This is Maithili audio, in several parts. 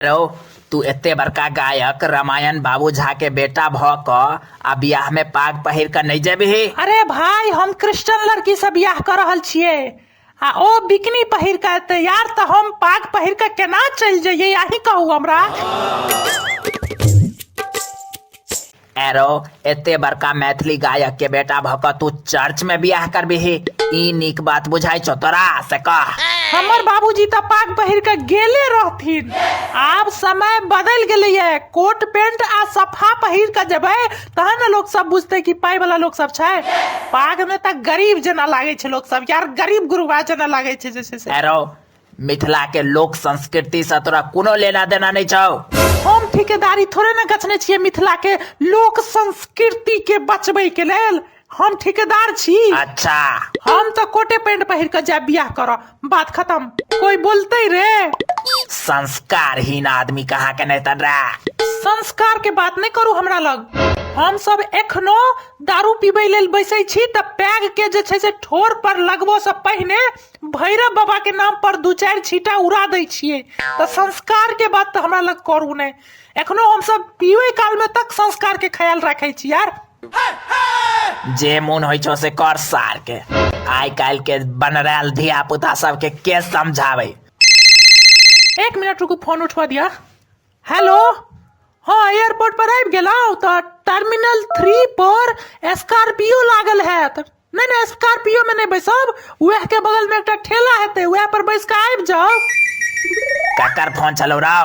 रौ, तू एते बड़का गायक रामायण बाबू झा के बेटा भऽ कऽ आ बियाह में पाग पहिर कऽ नहि जेबही? अरे भाई, हम क्रिश्चियन लड़की से बियाह कऽ रहल छियै आ ओ बिकनी पहिर कऽ एतै यार, तऽ हम पाग पहिर कऽ केना चलि जइयै? अहीं कहू हमरा। एरो, एते बड़का मैथिली गायक के बेटा भऽ कऽ तू चर्च में बियाह करबिही, ई नीक बात बुझाइ छौ तोरा, से कह? हमर बाबूजी तऽ पाग पहिर कऽ गेले रहथिन। आब समय बदलि गेलैये, कोट पेंट आ सफा पहिर कऽ जेबै तहन ने लोक सब बुझतै कि पाइ वाला लोक सब छै। पाग में तऽ गरीब जेना लागै छै लोक सब यार, गरीब गुरबा जेना लागै छै जे छै से। एरो, मिथिला के लोक संस्कृति से तोरा कोनो लेना देना नहीं छौ। हम ठेकेदारी थोड़े ने गछने छियै मिथिला के लोक संस्कृति के बचबै के लेल, हम ठेकेदार छी। अच्छा। हम तऽ कोटे पेंट पहिर के जायब बियाह करऽ, बात खत्म, कोई बोलते रे? संस्कारहीन आदमी कहाँ के नहीं तन रे। संस्कार के बात नहीं करू हमरा लग। हम सब एखनो दारू पीबै लेल बैसै छी तऽ पैग के जे छै से ठोर पर लगबो से पहिने भैरव बाबा के नाम पर दू चारि छींटा उड़ा दै छियै, तऽ संस्कार के बात तऽ हमरा लग करू नहि। एखनो हम सब पीबै काल में तक संस्कार के ख्याल राखै छी यार। जे मोन होइ छौ से कर सार के। आइ काल्हि के बनरायल धिया पुता सबके के समझाबै? एक मिनट रुकू, फोन उठवा दिया। हेलो, हाँ एयरपोर्ट पर आबि गेलहुँ तऽ टर्मिनल 3 पर स्कॉर्पियो लागल हैत। नहि नहि, स्कॉर्पियो में नहि बैसब, वएह के बगल में एकटा ठेला हेतै, वएह पर बैस कऽ आबि जाउ। ककर फोन छलौ रौ?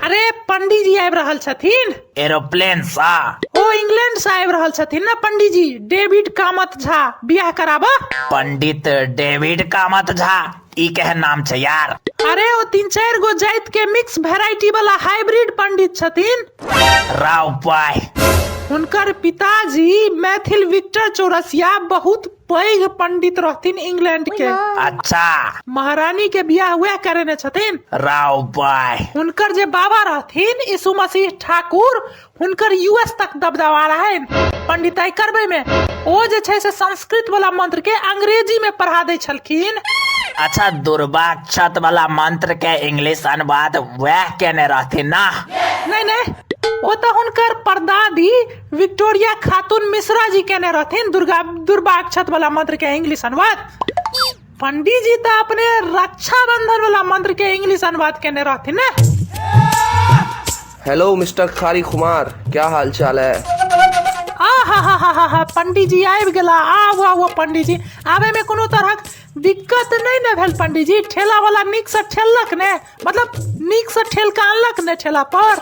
अरे पंडीजी आबि रहल छथिन। एरोप्लेन सँ? ओ इंग्लैंड से आबि रहल छथिन ने पंडीजी, डेविड कामत झा, बियाह कराबऽ। पंडित डेविड कामत झा, ई केहन नाम छै यार? अरे ओ 3-4 गो जाति के मिक्स वेराइटी वाला हाइब्रिड पंडित छथिन। राव पाय। हुनकर पिताजी मैथिल विक्टर चौरसिया बहुत पैघ पंडित रहथिन इंग्लैंड के। अच्छा। महारानी के बियाह वएह करेने छथिन। राव पाय। हुनकर जे बाबा रहथिन यीशु मसीह ठाकुर, हुनकर यूएस तक दबदबा रहनि पंडिताई करबै में। ओ जे छै से संस्कृत वाला मंत्र के अंग्रेजी में पढ़ा दै छलखिन। अच्छा, दुर्वाक्षत वाला मंत्र के इंग्लिश अनुवाद वएह केने रहथिन ना? नहीं नहीं, ओ तऽ हुनकर परदादी विक्टोरिया खातून मिश्रा जी केने रहथिन दुर्वाक्षत वाला मंत्र के इंग्लिश अनुवाद। पंडीजी तऽ अपने रक्षाबंधन वाला मंत्र के इंग्लिश अनुवाद केने रहथिन ने। हेलो मिस्टर खारी कुमार, क्या हाल चाल है? आ हा हा हा हा हा, पंडीजी आबि गेला। आबू आबू पंडीजी, आबे में कोनो तरहक दिक्कत नहीं ने भेल पंडीजी? ठेला वाला नीक से ठेललक ने, मतलब नीक से ठेल के आनलक ने ठेला पर?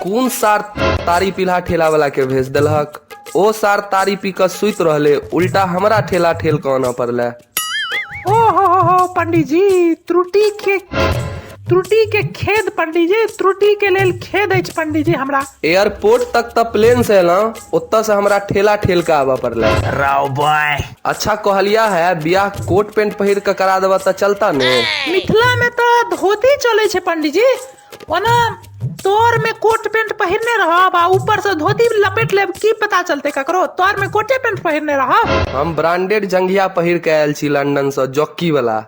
कोन सार तारी पिलहा ठेला वाला के भेज देलहक? ओ सार तारी पी कऽ सुति रहले, उल्टा हमरा ठेला ठेल कऽ आनऽ पड़ले। ओ हो हो हो पंडीजी, त्रुटि के खेद पंडीजी, त्रुटि के लेल खेद अछि पंडीजी हमरा। एयरपोर्ट तक तऽ प्लेन से एलहुँ, ओतऽ से हमरा ठेला ठेल कऽ आबऽ पड़ले। रौ बॉय। अच्छा कहलिया है, बियाह कोट पेंट पहिर कऽ करा देबऽ तऽ चलता ने? मिथिला में तऽ धोती चलै छै पंडीजी, ओना तोर में कोट पेंट पहिरने रहब आ ऊपर से धोती लपेट लेब, की पता चलते ककरो? तोर में कोटे पेंट पहिरने रहब। हम ब्रांडेड जंघिया पहिर के आयल छी लंदन से, जॉकी वाला।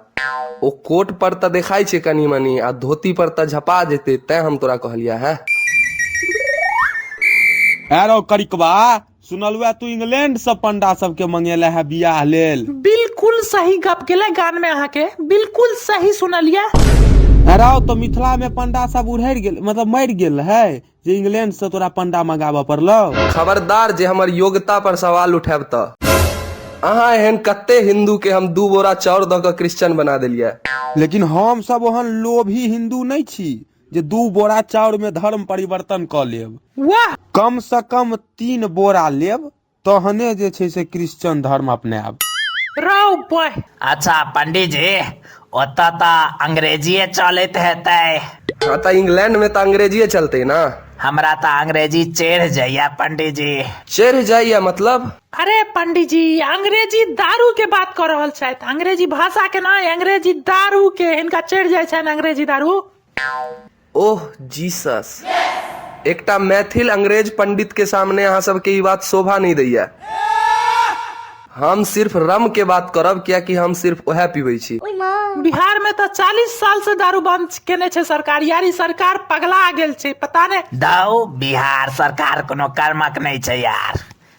ओ कोट पर तऽ देखाइ छै कनी मनी आ धोती पर तऽ झपा जेतै, तैं हम तोरा कहलिया है। एरो करिकबा, सुनलुआ तू इंग्लैंड से पंडा सबके मंगेला है बियाह लेल? बिल्कुल सही गप गेलै गान में अहाँके, बिल्कुल सही सुनलियै। अरे तो मिथिला में पंडा सब उड़हरि गेल, मतलब मरि गेल है जे इंग्लैंड से तोरा पंडा मंगाबऽ पड़लौ? खबरदार जे हमर योग्यता पर सवाल उठायब तऽ। अहाँ एहन कते हिंदू के हम 2 बोरा चाउर दऽ कऽ क्रिश्चियन बना देलियै। लेकिन हम सब ओहन लोभी हिंदू नहि छी जे 2 बोरा चाउर में धर्म परिवर्तन कऽ लेब। वाह। कम से कम 3 बोरा लेब तहने जे छै से क्रिश्चियन धर्म अपनायब। रौ बह। अच्छा पंडीजी, ओतऽ तऽ अंग्रेजीए चलैत हेतै। हाँ तऽ इंग्लैंड में तऽ अंग्रेजीए चलतै ना। हमरा तऽ अंग्रेजी चढ़ि जाइया पंडीजी। चढ़ि जाइया मतलब? अरे पंडीजी, अंग्रेजी दारू के बात कऽ रहल छथि, अंग्रेजी भाषा के नहि, अंग्रेजी दारू के। हिनका चढ़ि जाइ छनि अंग्रेजी दारू। ओह जीसस, एकटा मैथिल अंग्रेज पंडित के सामने अहाँ सबके ई बात शोभा नहीं दैया। हम सिर्फ रम के बात करब कियाकि हम सिर्फ वएह पीबै छी। बिहार में तऽ 40 साल से दारू बंद केने छै सरकार यार। ई सरकार पगला गेल छै, पता नहि। दाऊ, बिहार सरकार कोनो कर्मक नहि छै यार।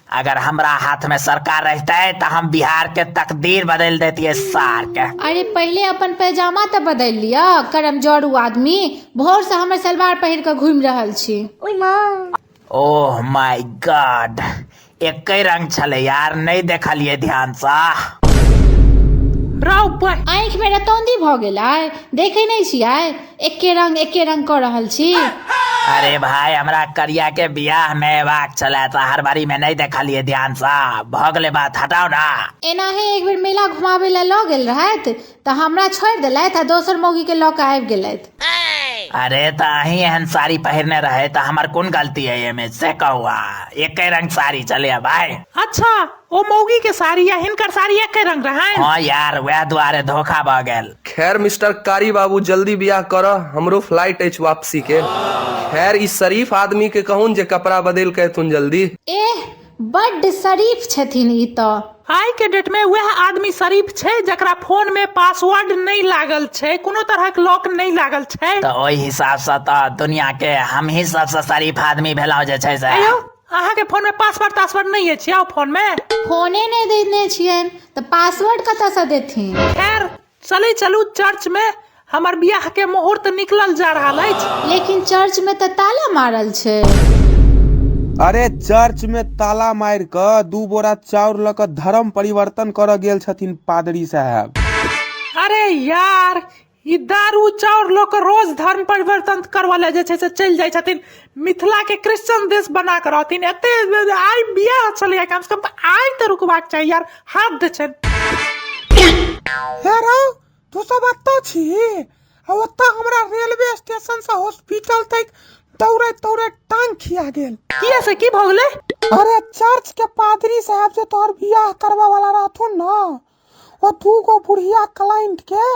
अगर हमरा हाथ में सरकार रहते तऽ हम बिहार के तकदीर बदल देतियै सार के। अरे पहिले अपन पैजामा तऽ बदलि लिअ, करम जरू आदमी। भोर से हमर सलवार पहिर कऽ घूमि रहल छी। ओह my God, एके रंग छलै यार, नहि देखलियै ध्यान सँ। रौ बहि। आँखि में रतौंदी भऽ गेलै, देखै नहि छियै एके रंग एके रंग कऽ रहल छी। अरे भाई, हमरा करिया के बियाह में एबाक छलै तऽ हड़बड़ी में नहि देखलियै ध्यान सँ। भऽ गेलै बात, हटाउ ना। एनाहे एक बेर मेला घुमाबै लए लऽ गेल रहथि तऽ हमरा छोड़ि देलथि आ दोसर मौगी के लऽ कऽ आबि गेलथि। अरे तऽ अहीं एहन साड़ी पहिरने रहे तऽ हमर कोन गलती है एमे, से कहू अहाँ। एके रंग साड़ी चले भाई। अच्छा, ओ मौगी के साड़ी आ हिनकर साड़ी एके रंग रहनि? हाँ यार, वएह दुआरे धोखा भऽ गेल। खैर मिस्टर कारी बाबू, जल्दी बियाह कर, हमरो फ्लाइट अछि वापसी के। खैर, ई शरीफ आदमी के कहून जे कपड़ा बदलि के एथुन जल्दी। एह, बड्ड शरीफ छथिन ई तऽ। आइ के डेट में वएह आदमी शरीफ छै जकरा फोन में पासवर्ड नहि लागल छै, कोनो तरहक लॉक नहि लागल छै। तऽ ओहि हिसाब सँ तऽ दुनिया के हमही सबसँ शरीफ आदमी भेलहुँ जे छै से। आयौ, अहाँके फोन में पासवर्ड तासवर्ड नहि अछि? आउ फोन में फोने नहि देने छियनि तऽ पासवर्ड कतऽसँ देथिन? खैर, चलै चलू चर्च में, हमर बियाह के मुहूर्त निकलल जा रहल अछि। लेकिन चर्च में तऽ ताला मारल छै। अरे चर्च में ताला मारि कऽ 2 बोरा चाउर लऽ कऽ धर्म परिवर्तन करऽ गेल छथिन पादरी साहेब। अरे यार, ई दारू चाउर लोक रोज धर्म परिवर्तन करवा ले जे छै से चलि जाइ छथिन। मिथिला के क्रिश्चियन देश बना कऽ रहथिन। एते आइ बियाह छलैया, कम से कम तऽ आइ तऽ रुकबाक चाही यार। हाथ दै छनि। हे रौ, तू सब एतऽ छी आ ओतऽ हमरा रेलवे स्टेशन से हॉस्पिटल तक दौड़ैत दौड़ैत टांग खिया गेल। किया, से की भऽ गेलै? अरे चर्च के पादरी साहब जे तोहर बियाह करबा वाला रहथुन न, ओ 2 गो बुढ़िया क्लाइंट के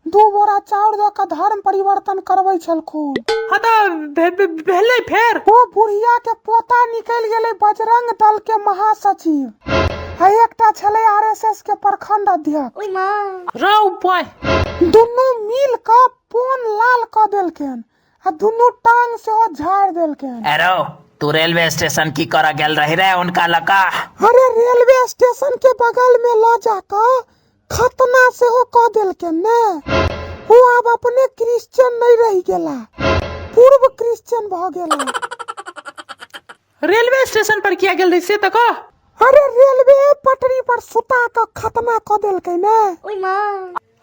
2 बोरा चाउर दऽ कऽ धर्म परिवर्तन करबै छलखुन। हाँ तऽ भेलै फेर? ओ बुढ़िया के पोता निकलि गेलै बजरंग दल के महासचिव आ एकटा छलै आरएसएस के प्रखंड अध्यक्ष। रौ बहि। दुनू मिल कऽ पोन लाल कऽ देलखिन आ दुनू टांग सेहो झाड़ि देलखिन। अरे तू रेलवे स्टेशन की करऽ गेल रही रे उनका लका? अरे रेलवे स्टेशन के बगल में लऽ जाकऽ खतना सेहो कऽ देलखिन ने। ओ आब अपने क्रिश्चियन नहि रहि गेला, पूर्व क्रिश्चियन भऽ गेला। रेलवे स्टेशन पर किया गेल रही से तऽ कह। अरे रेलवे पटरी पर सुता कऽ खतना कऽ देलकै ने।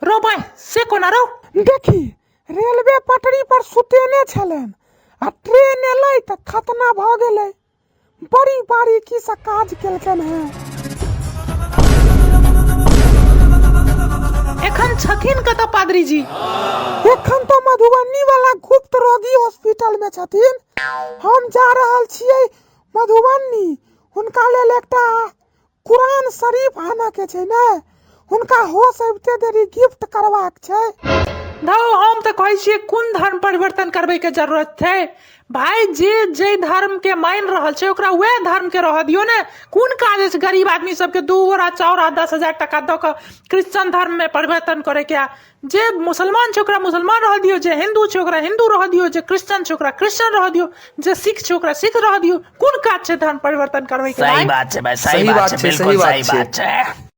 रौ बहि, से कोना रौ? देखी, रेलवे पटरी पर सुतेने छलनि आ ट्रेन एलै तऽ खतना भऽ गेलै। बड़ी बारीकी से काज केलकनि हेँ। एखन छथिन कतऽ पादरी जी? एखन तऽ मधुबनी वाला गुप्त रोगी हॉस्पिटल में छथिन। हम जा रहल छियै मधुबनी, हुनका लेल एकटा कुरान शरीफ आनऽ के छै ने, हुनका होश अबिते देरी गिफ्ट करबाक छै। धौ, हम तऽ कहै छियै कोन धर्म परिवर्तन करबै के जरूरत छै भाई। जे जे धर्म के मानि रहल छै ओकरा वएह धर्म के रहऽ दियौ ने। कोन काज अछि गरीब आदमी सबके 2 बोरा चाउर आ 10,000 टका दऽ कऽ क्रिश्चियन धर्म में परिवर्तन करे के? आ जे मुसलमान छै ओकरा मुसलमान रहऽ दियौ, जे हिन्दू छै ओकरा हिन्दू रहऽ दियौ, जे क्रिश्चियन छै ओकरा क्रिश्चियन रहऽ दियौ, जे सिख छै ओकरा सिख रहऽ दियौ। कोन काज छै धर्म परिवर्तन करबै के? सही भाई बात छै भाई, सही सही बात बात छै, छै, बिल्कुल सही बात सही छै। बात छै।